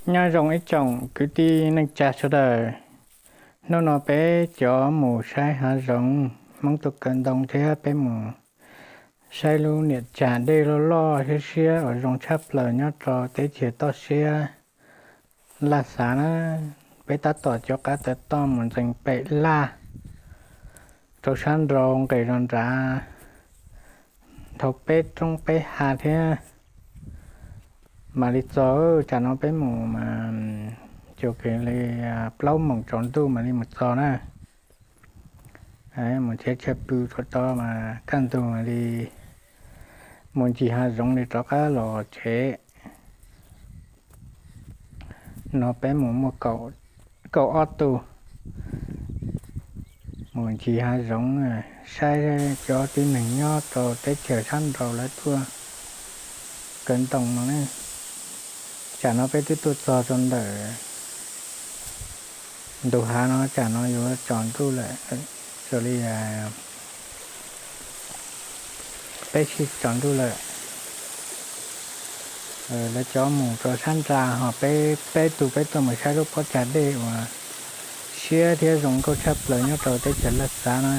Nyob zoo ib tsoom kwv tij neej tsa sawv daws, hnub no peb cov mus saib hav zoov, Hmoob tuaj kaw ntoo thiab peb mus saib lub niam cas dej loj loj siab siab uas zoo tshaj plaws nyob rau teb chaws toj siab Laj Xav na. Peb tab tom cov qab taw toj mus ntxeev pem laj rau sab nraud nqes zog nrad dhau peb roob peb hav thiab mam li txog. Tsam no peb mus mas cuag li plaub moos tsaus ntuj mam li mus txog na. Mus tsheb chaw pw rau tod mas kaj ntug mam li mus ncig hav zoov li rov qab los tsev. No peb mus muaj kaum ob tug mus ncig hav zoov saib cov tib neeg nyob rau teb chaws sab nraud lawv tuaj kaw ntoo no ne. Tsam no peb twb tuaj txog rau ntawm ntu hav no, tsam no yuav tsaus ntuj lawm, xws li peb sib tsaus ntuj lawm. Lawv cov mus rau sab nrad ho peb peb tug peb tuaj mus saib lub pob tsav dej uas siab thiab zoo nkauj tshaj plaws nyob rau teb chaws Laj Xav na.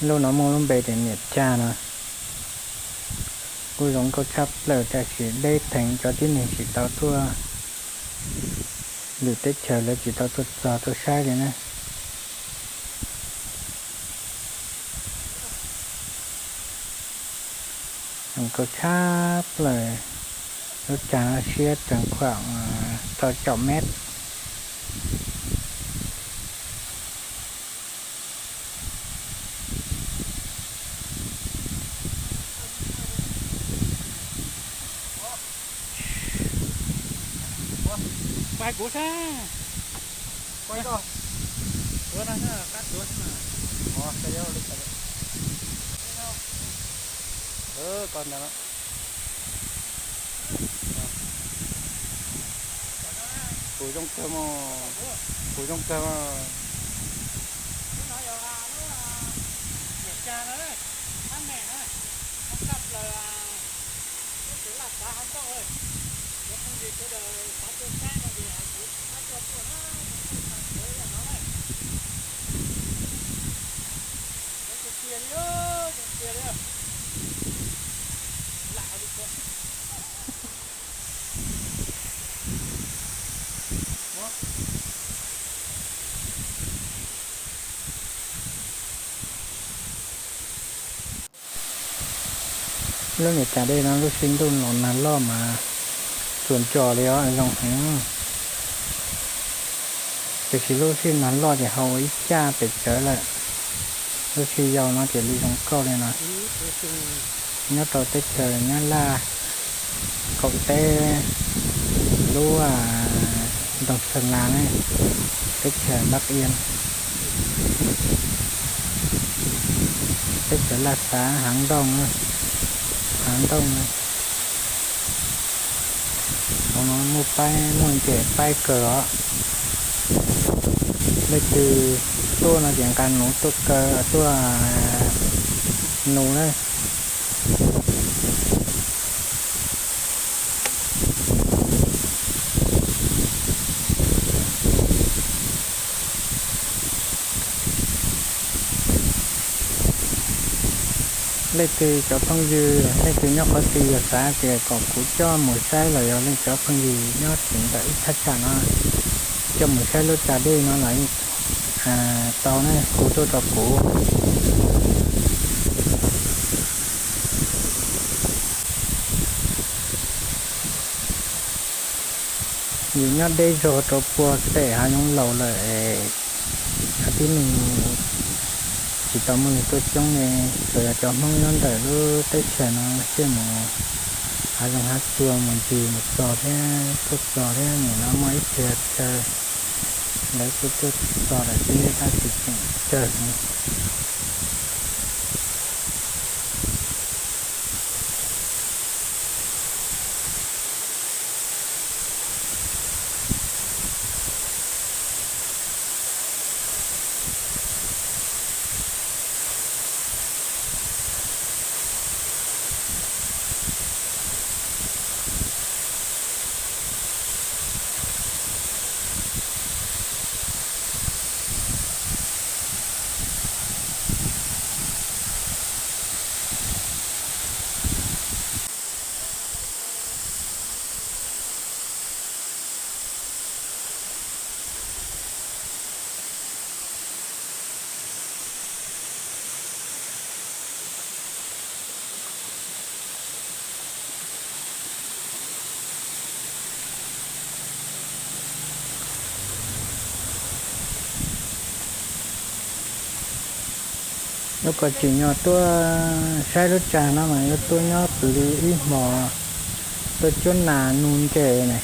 Lub no muaj lub npe tias Niam Cag no, kuj zoo nkauj tshaj plaws tab sis deb theev cov tib neeg tsis tau tuaj, lwm teb chaws lawv tsis tau tuaj txog tuaj saib li na. Zoo nkauj tshaj plaws, lub cag no siab tsees khuam rau caum mev. Pais kuv sab. Kuv zoo kawg mas, kuv zoo kawg mas. Lub niam cas dej no lub sij ntuj los nag loj mas tsuas ntsos li os, zoo heev. Tiam sis lub sij nag loj ces hau ib caj pes tsawv lawm, lub sij yau no ces li zoo nkauj li no. Nyob rau teb chaws Nyab Laj qaum teb, lub ntoo Xa Las ne, teb chaws Npab Iab, teb chaws Laj Xav, hav ntooj, hav ntooj. Hauv no muaj paib, muaj ntses paib kawg os. Leej twg tuaj no ces nqa nuv tuaj kaw, tuaj nuv na. Leej twg cov phooj ywg, leej twg nyob qhov twg yog xav tias kom kuv coj mus saib los yog leej cov phooj ywg nyob tim ntawm ib thaj tsam no coj mus saib lub cag dej no los tau ne, hu tuaj rau kuv. Yus nyob deb zog rau puag pem hav zoov laus lawm es tib neeg tsis tau muaj neeg tuaj coob li. Tsuas yog cov Hmoob nyob ntawm lub teb chaws no thiaj mus hav zoov hav tsuag mus ncig mus txog thiab tuaj txog thiab. Nim no muaj ib txhia chaw lawv kuj tuaj txog lawm thiab tab sis tseem tsawg heev. Lub ko tsim nyog tuaj saib lub tsag no mas yuav tuaj nyob pw li ib hmos, tuaj cuab nas nuv ntses ne,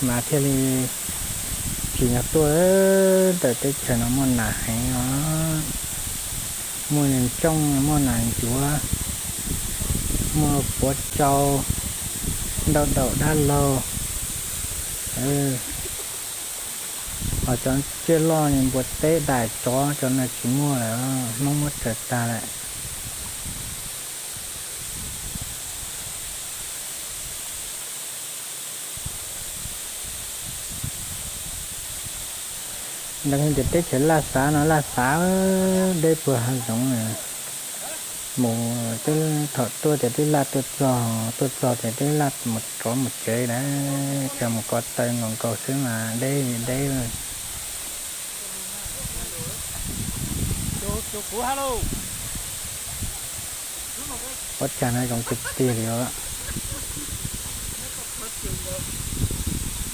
mas thiaj li tsim nyog tuaj. Ntawm teb chaws no muaj nas heev os, muaj nas ntsooj, muaj nas ncuav, muaj puav tsau, ntau daum dab laug. Ho cov tsiaj loj npua teb dais tsov cov no tsis muaj lawm, Hmoob muab tsaws tag lawm. Ntawd tias teb chaws laj xav no laj xav deb puag hav zoov. Mus twb thaum tuaj tias twb laj tuaj txog, tuaj txog tias twb laj mus rov mus tsev lawm, tsuas mus ko taw nkaus nkaus xwb mas deb li deb. Pob tsag no zoo tiag tiag li os.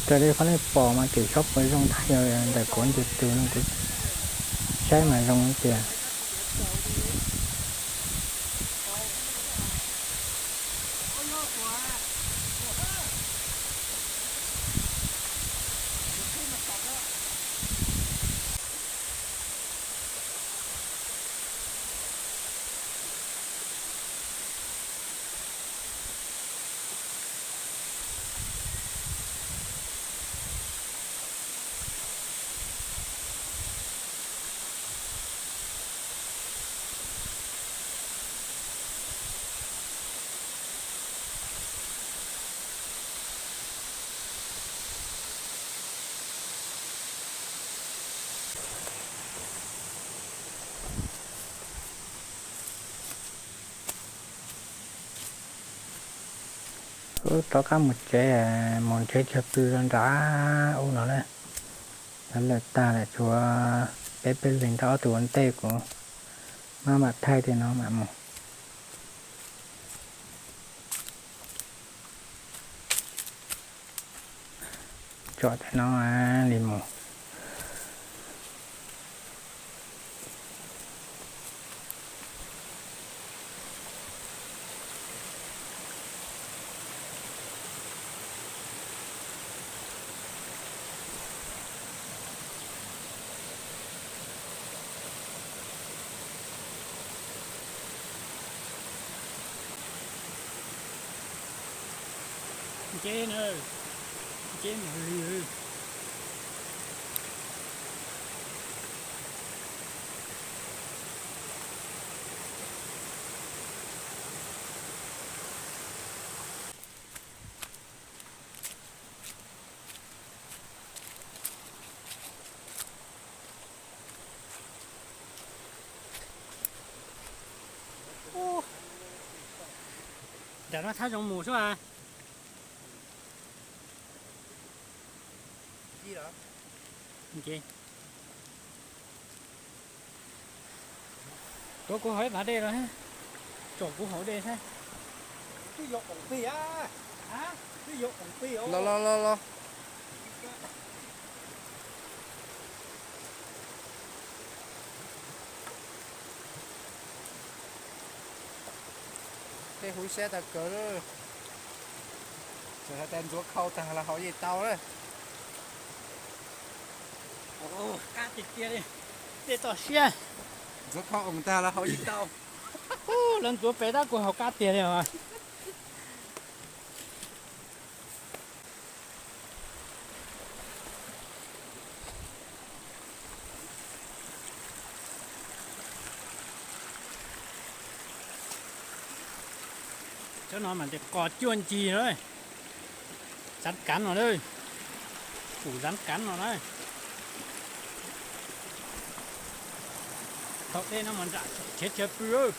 Raws li qhov nej pom mas kev xyov puas zoo thiab, ntawm kuv ntws tus no kuv saib mas zoo tiag. Wb rov qab mus tsev, mus nrhiav chaw pw rau nram ub no na. Lawv lawm tag lawm, tshuav peb peb leeg, rau ob tug ua ntej, kuv mab mam thaij tej no mam mus. Tsom tej no li mus. Nceb na, nceb mas li. Nram no thab zoo mus xwb as. Tuav kuv hauv ib pas dej los, tsom kuv hauv dej saib. Los los los los. Tej huv siab tag kawg. Txawm hais tias ntxuav khau tag los haus yeej tau na. Qab tiag tiag li. Tej toj siab. Ntxuav khau oos tag los haus yeej tau. Lawv ntxuav pem tab kuv haus qab tiag li os. Cov no mas tes qos cuaj ncig lawm. Zab kav no lawm. Kuv zab kav no na. Thaum dej no mas nram tsheb chaw pw.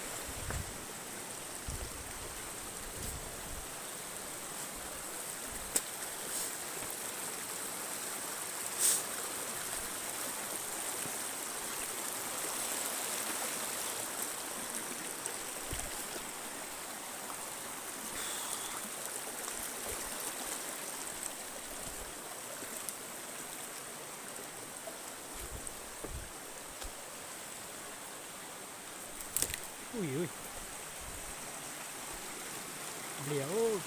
Ui, ui. Liam.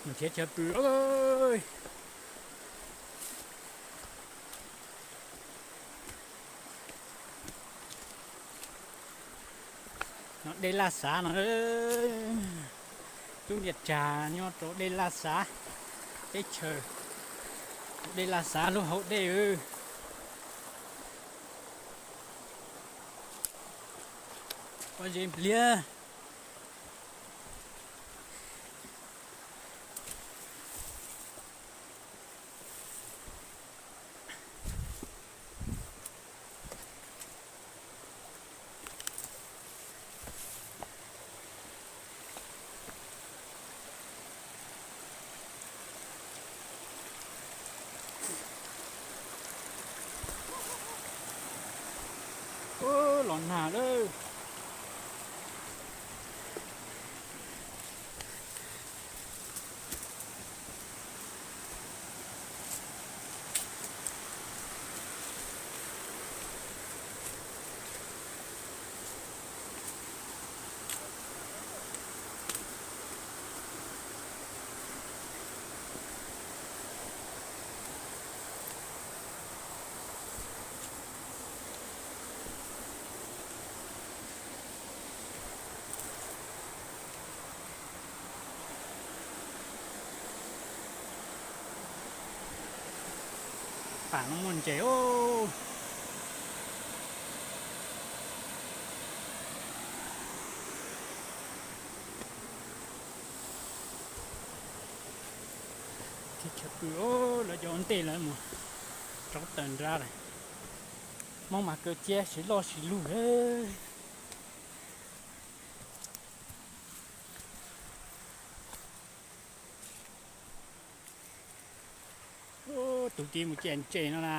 Nrhiav chaw pw. No dej Laj Xav no, lub niam tsag nyob rau dej Laj Xav, teb chaws dej Laj Xav lub hauv dej. Pob zeb npliag. Los nag lawm. Pam no muaj ntses os. Chaw pw, lawv cov ua ntej lawv mus rauv taws nrad lawm. Hmoob mas kaw ciab siv loj siv lug lawm. Tus tib mus ciaj ntses no na.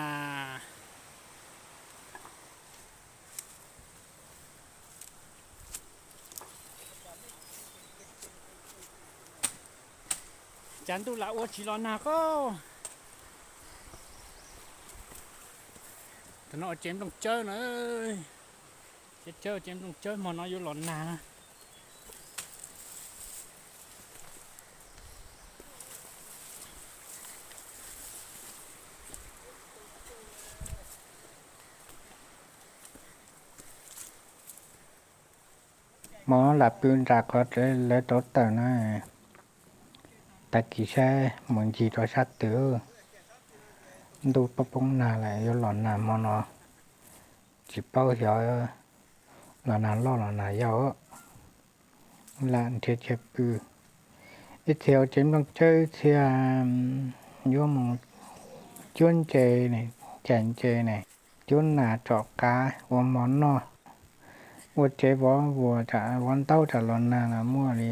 Cas ntuj lam ua tsis los nag koj. Tam no ua tsev nplooj tsawb na. Tsev tsawb, tsev nplooj tsawb hmo no yuav los nag na. Hmo no lam pw nram qhov lawv rauv taws na. Tag kis saib mus ncig rau sab twg. Ntuj poob poob nag lawm, yuav los nag hmo no. Tsis paub xyov los nag loj los nag yau. Lam nrhiav chaw pw. Ib txhia ua tsev nplooj tsawb, ib txhia yuav mus cuab ntses, cais ntses ne, cuab nas tsom qav ua mov noj, ua tsev vov vuas, vov ntaub tsam los nag los muaj li.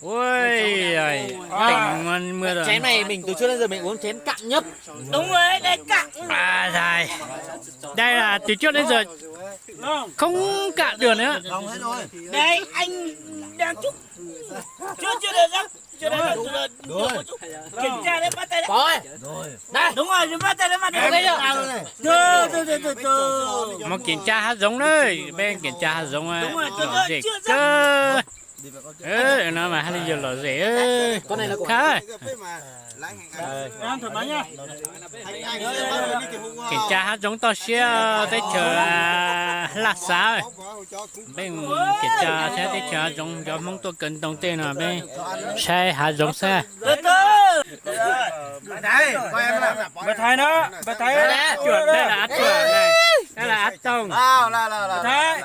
Ui, chén này mình từ trước đến giờ mình uống chén cạn nhất. Đúng rồi, đây cạn. À, đây. Đây là từ trước đến giờ không cạn được nữa. Đấy, anh đang chúc. Trước, trước đây, trước đây, trước đây, kiểm tra đấy, bắt tay đấy. Đây. Đúng rồi, bắt tay đấy, bắt tay đấy. Rồi, rồi, rồi, rồi, rồi. Mus kiểm tra hav zoov na, peb kiểm tra hav zoov. Đúng rồi, chưa, chưa, chưa. Ê, nó mà hai ly dừa lỏ rẻ ơi. Con này là của Thái. Kiểm tra hav zoov toj siab teb chaws Laj Xav. Peb kiểm tra thiab teb chaws hav zoov, cov Hmoob tuaj kaw ntoo tej no peb saib hav zoov xwb. Mus Thái nó, mus Thái. Chuam dej los av tsuam ne. Đó là Ác Tông. Thái.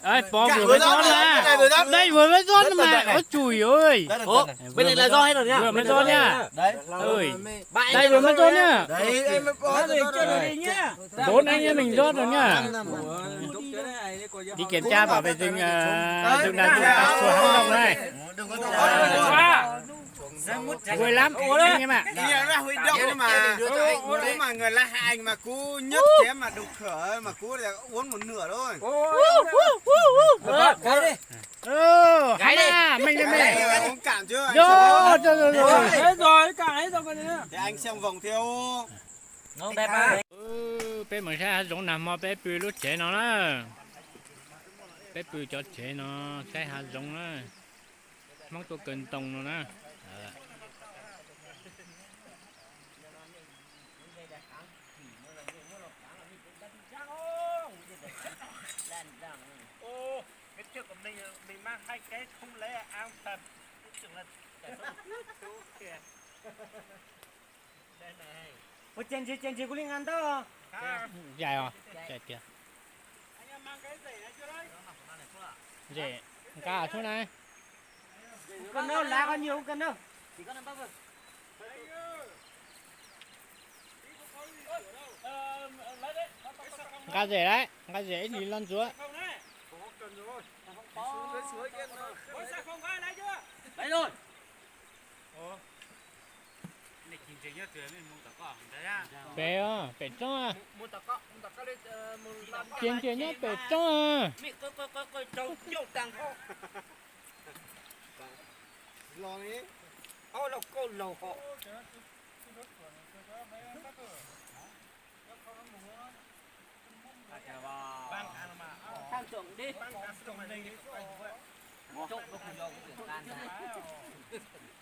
Ê, pom vừa mới rót nha. Đây vừa mới rót mà. Ôi chùi ơi. Bên này là do hay rồi nha. Vừa mới rót nha. Ơi. Đây vừa mới rót nha. Bốn anh em mình rót rồi nha. Đi kiểm tra bảo vệ rừng, ờ, rừng đàn rừng tặc sùa Hán Rồng này. Vui lắm anh em ạ. Ui, ui, ui, ui, mà người lá hành mà cú nhấp chém mà đục phở mà cú lại uống một nửa thôi. Ơ, Hán à, mình đây mình. Uống cạn chưa? Rồi, rồi, rồi, rồi. Hết rồi, cạn hết rồi con này. Thì anh xem vòng theo. Ub, peb mus saib hav zoov nag hmo peb pw lub tsev no na. Peb pw cov tsev no saib hav zoov na. Hmoob tuaj kaw ntoo no na. Ơ, cái trước của mình, mình mang hai cái không lấy áo thật. Cái trưởng là kìa. Ua ces ntshe, ces ntshe kuv li nqa ntaub. Dài không? Dài kìa. Rẻ, nqa ở chỗ này. Cần đâu, lá có nhiều không cần đâu. Nqa rẻ đấy, nqa rẻ ít thì lon rúa. Lấy rồi. Pem, pem tsob. Ces ntshe nyob pem tsob.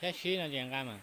Saib sib no ces nqa mas.